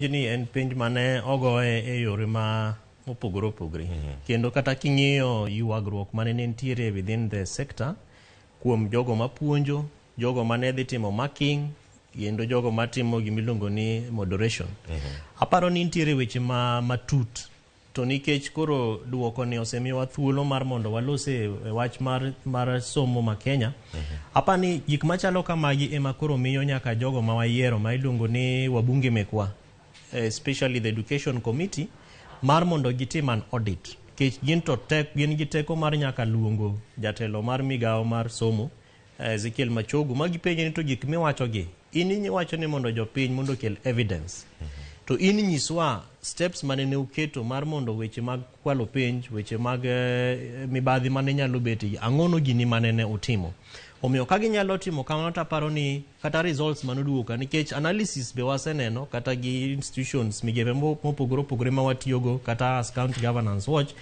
Ni en penj mane ogoye e yore ma mopogore opogore. Kendo kata king'iyo ywagruok mane nitiere within the sector kuom jogo mapuonjo, jogo mane dhi timo marking, kendo jogo matimo gimiluongo ni moderation. Aparo ni nitiere weche ma matut to nikech koro duoko ni osemiyowa thuolo mar mondo walose e wach mar somo ma Kenya. Aparo ni gik machalo kamagi ema koro miyo nyaka jogo ma wayiero ma iluongo ni wabunge mekwa, especially the education committee, mar mondo gitim an audit. Nikech gin to tek, gin gi teko mar nyaka luongo jatelo mar migawo mar somo, Ezekiel Machogu, ma gipenje ni to gik miwachogi in iwacho ni mondo jopiny mondo okel evidence, to in nyiswa steps mane ne uketo mar mondo weche mag kwalo penj, weche mag mibadhi mane nyalo betie, ang'ono gini mane ne utimo. Omiyo ka ginyalo timo kamano to aparo ni kata results manoduogo ka, nikech analysis be waseneno kata gi institutions, migepe mopogore opogore ma watiyogo kata as County Governance Watch,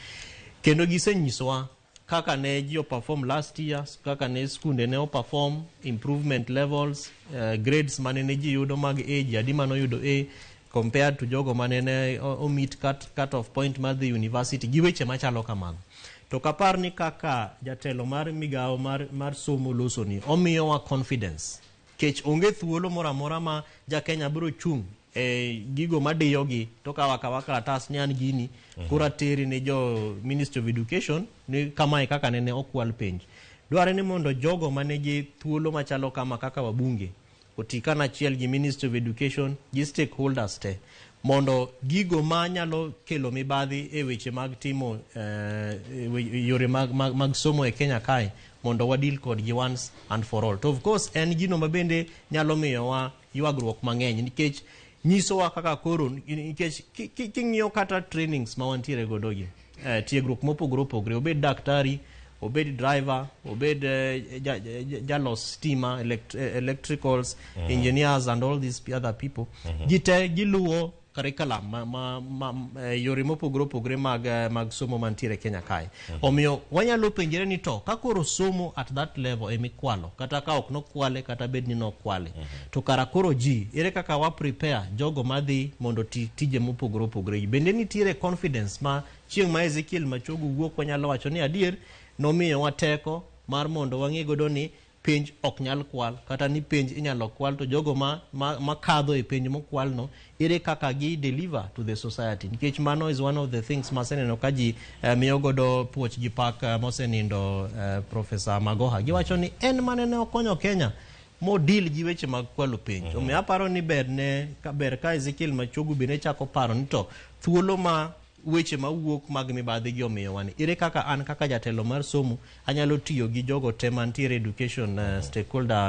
kendo gisenyisowa kaka ne ji operform last year, kaka ne skunde ne operform, improvement levels, grades mane ne ji yudo mag A, ji adi manoyudo A compared to jogo mane ne o meet cut off point mar dhi university gi weche machalo kamago. To kapar ni kaka jatelo mar migawo mar somo loso ni omiyowa confidence kech onge thuolo moro amora ma ja Kenya biro chung' e gigo madiyogi to kawo akawa kalatas ni an gini koro ateri ni jo Ministry of Education ni kamae kaka nene okwal penj. Dwarre ni mondo jogo manigi thuolo machalo kama kaka wabunge oti kanachiel gi Ministry of Education gi stakeholders te mondo gigo manyalo kelo mibadhi e weche mag timo yore mag somo e Kenya kae mondo wadeal kodgi once and for all. To of course en gino mabende nyalo miyowa ywagruok mang'eny nikech nyisowa kaka koro nikech king'iyo kata trainings ma wantiere godo gi tiegruok mopogore opogore, obed daktari, obed driver, obed jalos stima, electricals engineers and all these other people, gite giluwo curriculum ma yore mopogore opogore mag somo mantiere Kenya kae. Omiyo wanyalo penjre ni to ka koro somo at that level emikwalo, kata ka ok nokwale, kata bed ni nokwale, to kara koro ji ere kaka wa prepare jogo madhi mondo ti tije mopogore opogore? Bende nitiere confidence ma chieng' ma Ezekiel Machogu wuok wanyalo wacho ni adier nomiyowa teko mar mondo wang'e godo ni penj ok nyal kwal, kata ni penj inyalo kwal, to jogo ma kadho e penj mokwal no ere kaka gi deliver to the society? Nikech mano is one of the things maseneno ka ji miyo godo puoch gi pak mosenindo Professor Magoha. Giwacho ni en mane ne okonyo Kenya modeal gi weche mag kwalo penj. Omiyo aparo ni ber ne ka ber ka Ezekiel Machogu bende chako paro ni to thuolo ma weche mawuok mag mibadhi gi omiyowa ni ere kaka an kaka jatelo mar somo anyalo tiyo gi jogo te mantiere education stakeholder.